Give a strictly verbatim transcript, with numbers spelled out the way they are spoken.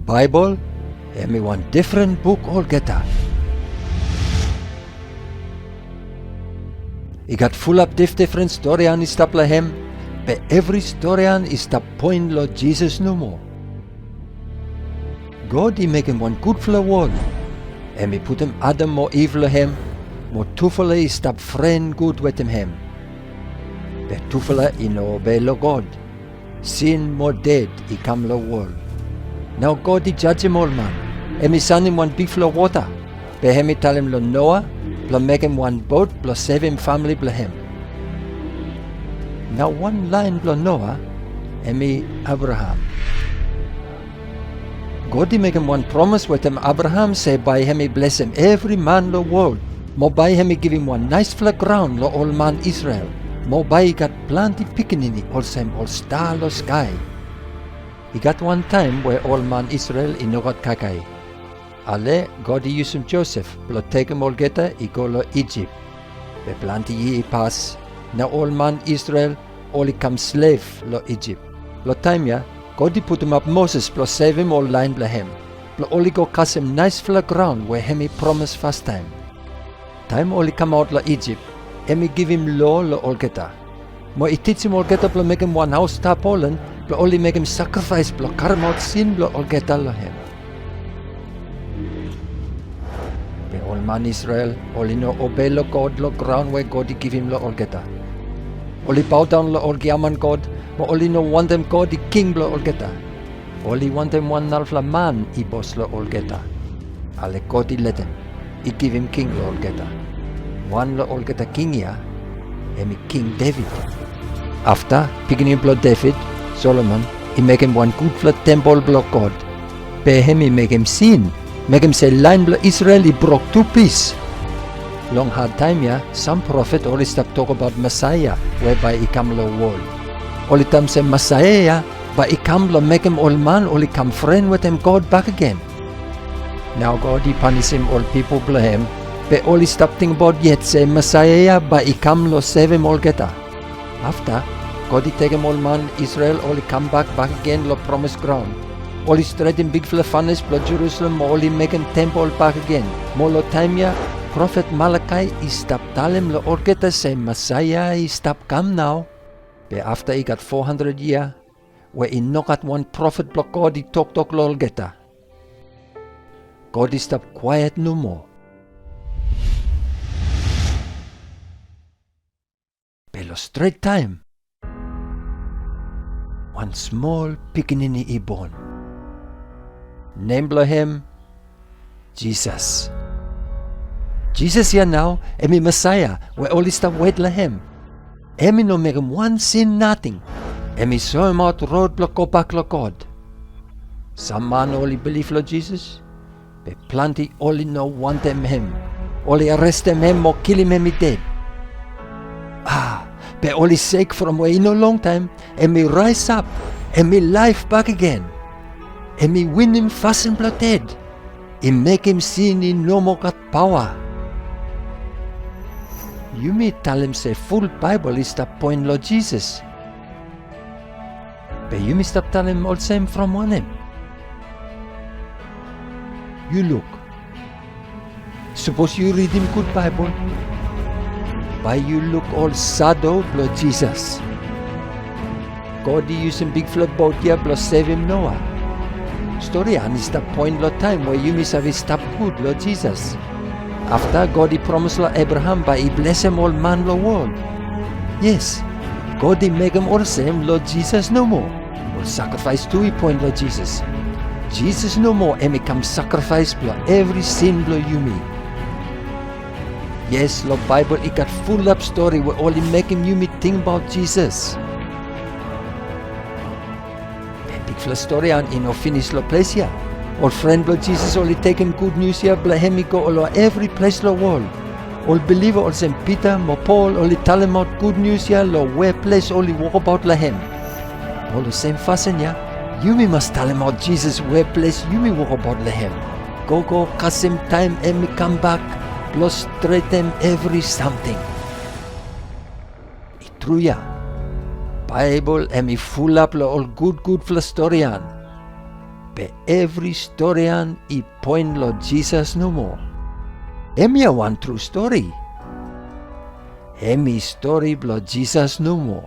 Baebol hemi wan defren buk olgeta. I gat fulap difdifren storian i stap long hem, be evri storian i stap poen long Jisas nomo. God i mekem wan gudfala wol. Hemi putum Adam mo Iv long hem, mo tufala i stap fren gud wetem hem. Be tufala i no obei long God. Sin mo ded i kam long wol. Nao God i jajem ol man. Hemi sanem wan bigfala wota, be hemi talem long Noa blong mekem wan bot blong sevem famle blong hem. Nao wan laen blong Noa hemi Abraham. God i mekem wan promes wetem Abraham se bae hemi blesem evri man long wol, mo bae hemi givim wan naesfala graon long ol man Isrel, mo bae i gat plante pikinini olsem ol sta long skae. I gat wan taem we ol man Isrel i no gat kaikai. Ale God i yusum Josef blong tekem olgeta i go long Ijip. Be plante yia i pas, nao ol man Isrel oli kam slev long Ijip. Long taem ya God i putumap Moses blong sevem ol laen blong hem, blong oli go kasem naesfala graon we hemi promes fastaem. Taem oli kamaot long Ijip, hemi givim loa long olgeta, mo i tijim olgeta blong mekem wan haos tapolen blong oli mekem sakrifaes blong karemaot sin blong olgeta long hem. Be ol man Isrel oli no obei long God long graon we God i givim long olgeta. Oli baodaon long ol giaman god, mo oli no wantem God i king blong olgeta. Oli wantem wan narafala man i bos long olgeta. Ale God i letem i givim king long olgeta. Wan long olgeta king ya hemi King Deved. Afta pikinini blong Deved, Solomon, i mekem wan gudfala tempol blong God. Be hemi mekem sin, mekem se laen blong Isrel i brok tu pis. Long hadtaem ya sam profet oli stap tokbaot Mesaea we bae i kam long wol. Oli talem se Mesaea ya bae i kam blong mekem ol man oli kam fren wetem God bakegen. Nao God i panisim ol pipol blong hem, be oli stap tingbaot yet se Mesaea ya bae i kam long sevem olgeta. Afta God i tekem ol man Isrel oli kambak bakegen long promes graon. Oli stretem bigfala fanes blong Jerusalem mo oli mekem tempol bakegen. Mo long taem ya profet Malakai i stap talem long olgeta se Mesaea i stap kam nao. Be afta i gat fo handred yia we i no gat wan profet blong God i toktok long olgeta. God i stap kwaet nomo. Be long stret taem wan smol pikinini i bon. Nem blong hem Jisas. Jisas ya nao hemi Mesaea we oli stap wet long hem. Hemi no mekem wan sin nating. Hemi soemaot rod blong gobak long God. Sam man oli bilif long Jisas, be plante oli no wantem hem. Oli arestem hem mo kilim hem i ded. A, be oli sek from we i no longtaem hemi raesap, hemi laef bakegen. Hemi winim fasin blong ded. I mekem sin i no moa gat paoa. Yumi talem se ful Baebol i stap poen long Jisas. Be yumi stap talem olsem from wanem? Yu luk. Sapos yu ridim gud Baebol, bae yu luk ol sado blong Jisas. God i yusum bigfala bot ya blong sevem Noa. Stori ya i stap poen long taem we yumi save stap gud long Jisas. Afta God i promes long Abraham bae i blesem ol man long wol. Yes, God i mekem olsem long Jisas nomo. Ol sakrifaes tu i poen long Jisas. Jisas nomo hemi kam sakrifaes blong evri sin blong yumi. Yes, long Baebol i gat fulap stori we oli mekem yumi tingbaot Jisas. Be bigfala storian i no finis long ples ya. Ol fren blong Jisas oli tekem gud nius ya blong hem i go long evri ples long wol. Ol biliva olsem Pita mo Pol oli talemaot gud nius ya long we ples oli wokabaot long hem. Mo long sem fasin ya, yumi mas talemaot Jisas we ples yumi wokabaot long hem. Gogo kasem taem hem i kambak blong stretem evri samting. I tru ya, Baebol hem i fulap long ol gudgudfala storian. be evri storian i poen long Jisas nomo. Hemia wan tru stori. Hem i stori blong Jisas nomo.